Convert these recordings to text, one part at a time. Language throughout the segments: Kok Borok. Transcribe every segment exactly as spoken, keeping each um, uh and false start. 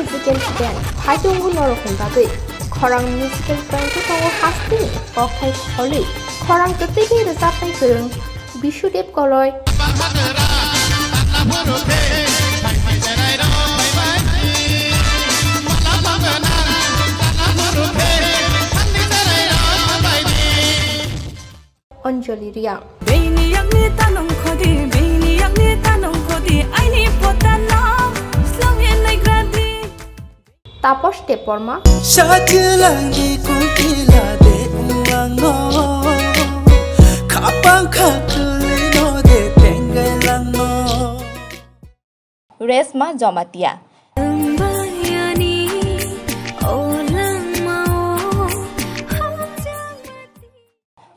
Musical band Phaitungbu norokni bagwi khorang musical band tongo hasteni kokthai solwi khorang kwtwi khe rwchapnai kwrwng Bishudev Koloi. Anjali Reang. Bini yakni tanong khodi, bini yakni tanong khodi, aini potano slongin naigradi. Taposh Debbarma. Sajilangni kuntila de uangno, khapang khatulino de tenggailangno. Resma Jamatia. Wngbayani o langmao hamjakmati.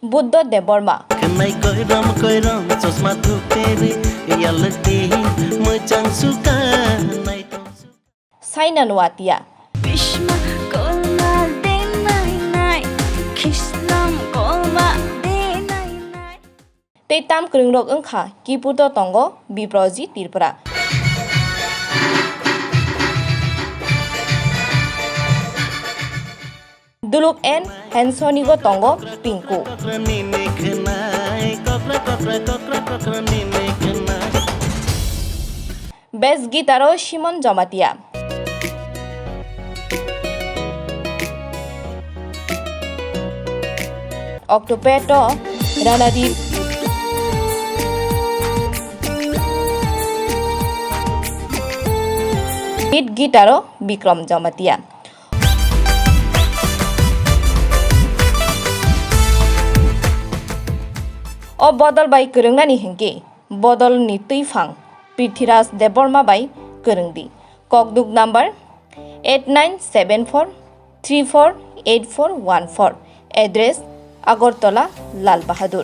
Buddho Debbarma. Khnai koirom koirom chosma thukeri yalti mwchang suka nai tong su. Saina Nuatia. Bishma kolma de nai nai, Khislam kolma de nai nai. Tei tam kwrwngrok wngkha keyboardo tongo Biproji Tripura. Duluk and Hansonigo tongo Pinku. Bass guitaro Simon Jamatia. Octopad o Ranadip. Lead guitar o Bikram Jamatia. O bodol bai kwrwngnani hinkhe bodolni twiphang Prithviraj Debbarma bai kwrwngdi. Kokduk number eight nine seven four three four eight four one four. Address Agartala, Lal Bahadur.